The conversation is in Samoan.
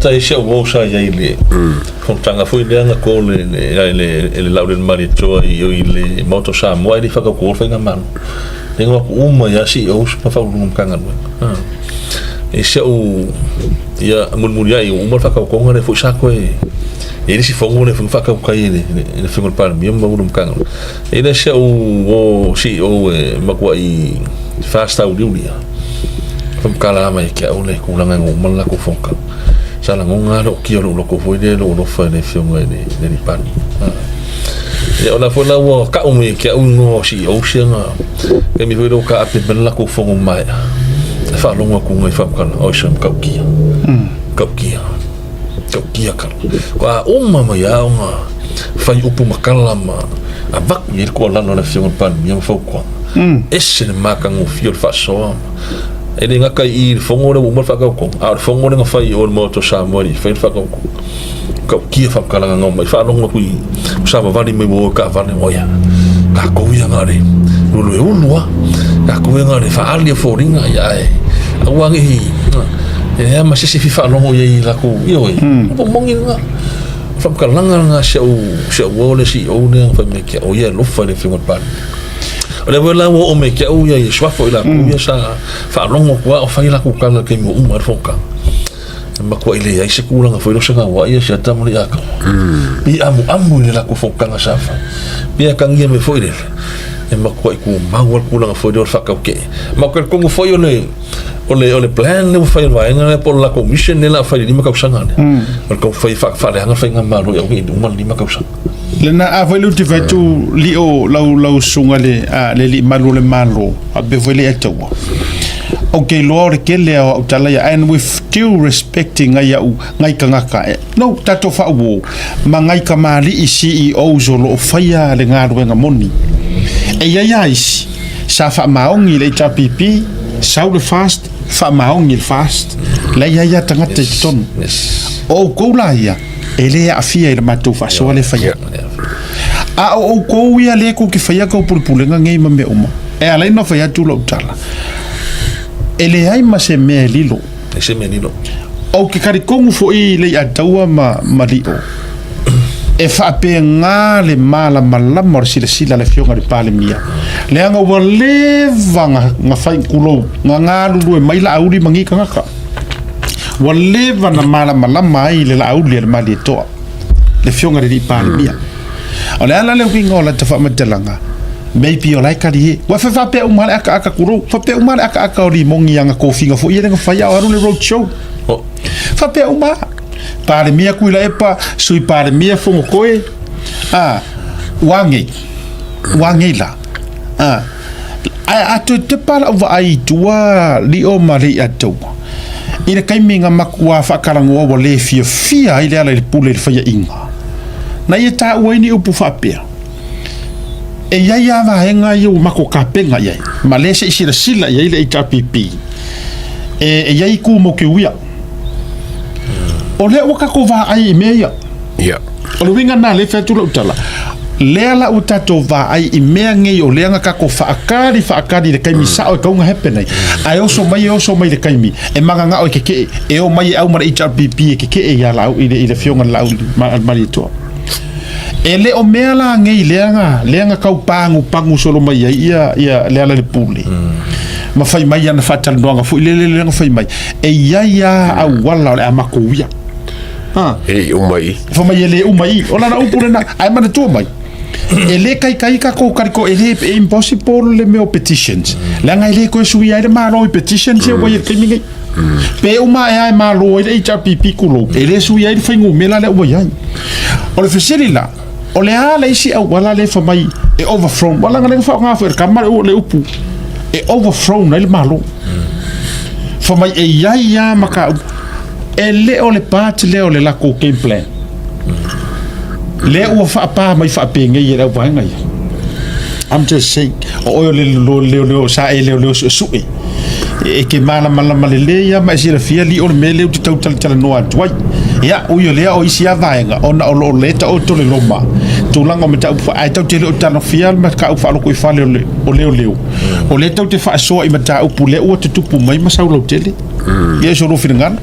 Siata e si au uo sa i ai le fonotaga foi lea na call e le e le Laaulialemalietoa i i le Maota o Samoa ae le i faatautoina le faigamalo. Lea na o atu uma ai lava CEOs ma Faauluuluga o Matagaluega. E si au ia mulimuliai ua uma le faatautoga lea foi sa toe i ai le isi fono lea foi na faatautai e le Afioga i le Palemia ma Faauluuluga o Matagaluega. E le si au uo CEO e matuai fast tauliuli lava. Faamatala mai ia te au le tulaga ina ua uma le latou fonotaga. Sa lagona lava le ootia o lou loto foi lea i lou alofa i le Afioga i le Alii Palemia. Ia o la foi la ua tau mai ia te au igoa o CEOs ia na taimi foi lea ua taape mai le latou fono maea, e faalogo atu i faamatalaga, oi se matautia, matautia, matautia tala. Faatoa uma mai lava ona fai upu ma tala ma avatu i ai le tuualalo a le Afioga i le Palemia ma fautuaga. Ese le matagofie o le faasoa. E le gata i i i le fono lea ua uma le faatautoga, a o le fono lea na fai i o i le Maota o Samoa e le i faia le faatautoga. Matautia faamatalaga na omai, faalogo atu i savavali mai ua o i taavale, ua ia, tatou ia na o le luelueulu lava, tatou ia na o le faaali o foliga, ia ae aua ne i, e leai lava ma se isi e fia faalogo i ai i latou, ioe, o le moni lena. O le faamatalaga lena a si au uo le CEO lea na fai mai ia te au, o ia e alofa i le Afioga i le Palemia. O lea foi la ua oo mai ia te au ia suafa o i latou ia sa faalogo atu lava o fai a latou tala i le taimi ua uma ai le fonotaga. E matuai leai se tulaga foi lea o se gauai ia Siata ma Leiataua. Pei e amuamu i le latou fonotaga sa fai. Pei e atagia mai foi lele, e matuai tumau lava le tulaga foi lea o le faatautee. Ma ou te talitonu foi o le o le o le plan lea ua fai e le vaega lea po o le latou mission lea o le a fai i le 5 tausaga lea. O le taumafai e faaleaga le faigamalo ia aua ne i uma le 5 tausaga. Lena a foi le ou te fai atu lio lau lau susuga le a le alii malu o le Malo faapea foi Leiataua. Ou te iloa o le tele a o au tala ia and with due respect i ngai au ngai tagata e no tatou faauo ma ngai kamali'i CEOs o lo o faia le galuega moni. E i ai a isi sa faamaoni i le HRPP, sau le fast, faamaoni i le fast, la e i ai a tagata i totonu. O outou la ia, e le aafia i le matou faasoa lea e fai atu. A o outou ia lea tou te faia tou pulepulega nei ma mea uma, e ala ai ona fai atu lau tala, e leai ma se mea e lilo. E se mea lilo. Ou te talitonu foi i Leiataua ma, ma Lio, e faapena le malamalama o le silasila a le Afioga i le Palemia, leaga ua leva na, na fai, tulou, na galulue mai Laauli ma nei tagata. Ua leva na malamalama ai le Laauli a le Malietoa, le Afioga i le Alii Palemia. O le ala le uiga o lata faamatalaga, maybe o la e kali e. Ua faapea uma le akaaka kulou, faapea uma le akaaka o limogi ana tofiga foi ia le na fai a o alu le road show. Faapea uma. Palemia Tuilaepa, Sui Palemia Fonotoe, a, ua nei, ua nei la. A, ae a toe tepa lau vaai i tua Lio ma Leiataua, i le taimi na matua faatalanoa ua le fiafia ai Lealailepule i le faiaina, na ia taua ai ni upu faapea, E i ai lava vaega ia ua matou tapena i ai, ma lea se i silasila i ai le HRPP, e i ai itu mo te uia. O lea ua tatou vaai i mea ia. Ia. O le uiga lena lea e fai atu lau tala, lea la ua tatou vaai i mea nei o lea na tatou faakali faakali i le taimi sao e tatau ona happen ai, ae oso mai e oso mai i le taimi e mananao e keke'e, e omai e au ma le HRPP e keke'e ia Laau i le i le afioga i le Laau Malietoa. E le o mea la nei lea na lea na tau pagupagu solo mai ai ia ia Lealailepule ma fai mai ana faatalanoaga foi lele lea na fai mai e i ai lava auala o le a matou ia. Ha. E le i uma i. Fai mai e le uma i. O lana upu lena, ae manatua mai, e le kaikai tatou kaliko, e le, e impossible le mea o petitions. Leaga e le toe suia ai le Malo i petitions ia ua i ai i le taimi nei. Pe uma ae lava e malo ai le HRPP tulou, e le suia ai le fuainumera lea ua i ai. O le fesili la, o le a le isi auala lea e fai mai e overthrown? Aua leaga lea na faaaoga foi e le tama le upu e overthrown ai le Malo. Fai mai e i ai lava mataupu. E le o le part lea o le latou game plan. Lea ua faapa mai faapenei e le auvaega ia. I'm just saying, o oe o le leoleo, sa e leoleo suesue. E te malamalama lelei lava ma e silafia alii o le mea lea ou te tau talatalanoa atu ai. Ia, ui o lea o isi lava vaega, ona o lo o lea taoto le loma, tulaga o mataupu, ae tatou te le o talofia le mataupu faalotoifale o le o leoleo. O lea tatou te faasoa i mataupu lea ua tutupu mai ma sau lautele. Ia, i so lua finagalo.